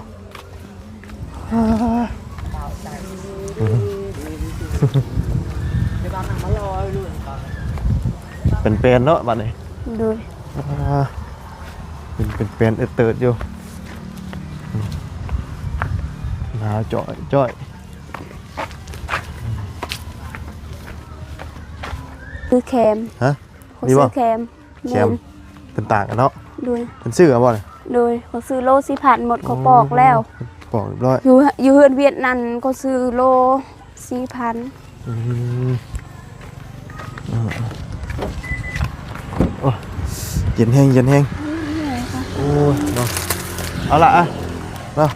ເປັນແປນເນາະບາດນີ້ ໂດຍ ອ່າ ເປັນ ເປັນແປນເອີດເຕີດຢູ່ ໜາວຈ້ອຍໆ ຄືແຄມ ຮະ ຂ້ອຍ ນີ້ບໍ່ ຊື້ແຄມ ແຄມ ແມ່ນ ເພິ່ນຕ່າງກັນເນາະ ໂດຍ ເພິ່ນຊື້ເອົາບໍ່ນີ້ ໂດຍ ຂ້ອຍຊື້ໂລສີ່ພັນ ໝົດ ຂ້ອຍປອກແລ້ວ ອໍ ປອກຮຽບຮ້ອຍ ຢູ່ ຢູ່ເຮືອນວຽດນັ້ນ ຂ້ອຍຊື້ໂລສີ່ພັນ ອືມ ເອີ ເອີ ໂອ້ຍ ເຢັນແຮງ ເຢັນແຮງ ໂອ້ຍ ເນາະ ເອົາລະ ອ່ະ ເນາະ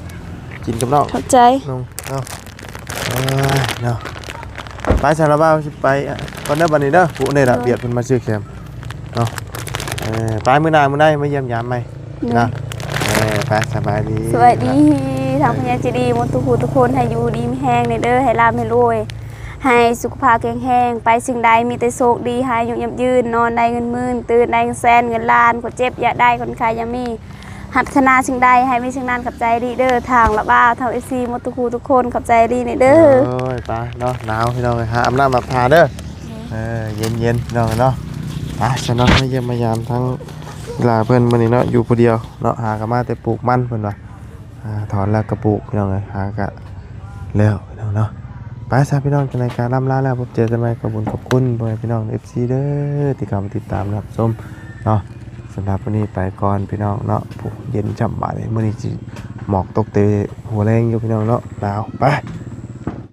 ກິນກັບນ້ອງ ຂອບໃຈ ນ້ອງ ເນາະ ເອີຍເນາະ ໄປຊະລະບ່າວ ຊິໄປກ່ອນເດີບັດນີ້ເດີ ຜູ້ນີ້ລະ ໂດຍ ວຽດເພິ່ນມາຊື້ແຄມເນາະ ເອີ ໄປມື້ໜ້າ ມື້ໃດມາຢ້ຽມຢາມໃໝ່ ໂດຍ ນະ ເອີ ໄປ ສະບາຍດີ ສະບາຍດີ ທາງຜູ້ໃຫຍ່ໃຈດີໝົດທຸກຜູ້ທຸກຄົນ ໃຫ້ຢູ່ດີມີແຮງແດ່ເດີ ໃຫ້ລ່ຳໃຫ້ລວຍ ໃຫ້ສຸຂະພາບແຂງແຮງ ໄປສິ່ງໃດມີແຕ່ໂຊກດີ ໃຫ້ອາຍຸຍືນຍືນ ນອນໄດ້ເງິນໝື່ນ ຕື່ນໄດ້ເງິນແສນ ເງິນລ້ານ ຄົນເຈັບຢ່າໄດ້ ຄົນໄຂ້ຢ່າມີ ຮັດທະນາສິ່ງໃດໃຫ້ມີສິ່ງນັ້ນ ຂອບໃຈດີເດີ ທາງລະບ່າວ ທາງເອັຟຊີໝົດທຸກຜູ້ທຸກຄົນ ຂອບໃຈດີເດີ ໂອ້ຍ ໄປເນາະ ໜາວພີ່ນ້ອງເອີຍ ຫາອາບນ້ຳອາບທ່າເດີ ເອີ ເຢັນໆ ພີ່ນ້ອງເອີຍເນາະ ໄປຊະເນາະ ມາຢ້ຽມມາຢາມທາງອີ່ຫຼ້າເພິ່ນມື້ນີ້ເນາະ ຢູ່ຜູ້ດຽວເນາະ ຫາກໍມາແຕ່ປູກມັນເພິ່ນວ່າ ອ່າ ຖອນແລ້ວກໍປູກ ພີ່ນ້ອງເອີຍ ຫາກະແລ້ວ ພີ່ນ້ອງເນາະ ໄປຊະ ພີ່ນ້ອງ ຈັ່ງໃດກໍລ່ຳລາແລ້ວ ພົບເຈີກັນໃໝ່ ຂອບຄຸນ ຂອບຄຸນພໍ່ແມ່ພີ່ນ້ອງເອັຟຊີເດີ ທີ່ເຂົ້າມາຕິດຕາມຮັບຊົມເນາະ ສຳລັບມື້ນີ້ໄປກ່ອນ ພີ່ນ້ອງເນາະ ໂອ້ ເຢັນຈ້ຳບາດນີ້ ມື້ນີ້ຊິໝອກຕົກແຕ່ຫົວແລງຢູ່ ພີ່ນ້ອງເນາະ ໜາວ ໄປ.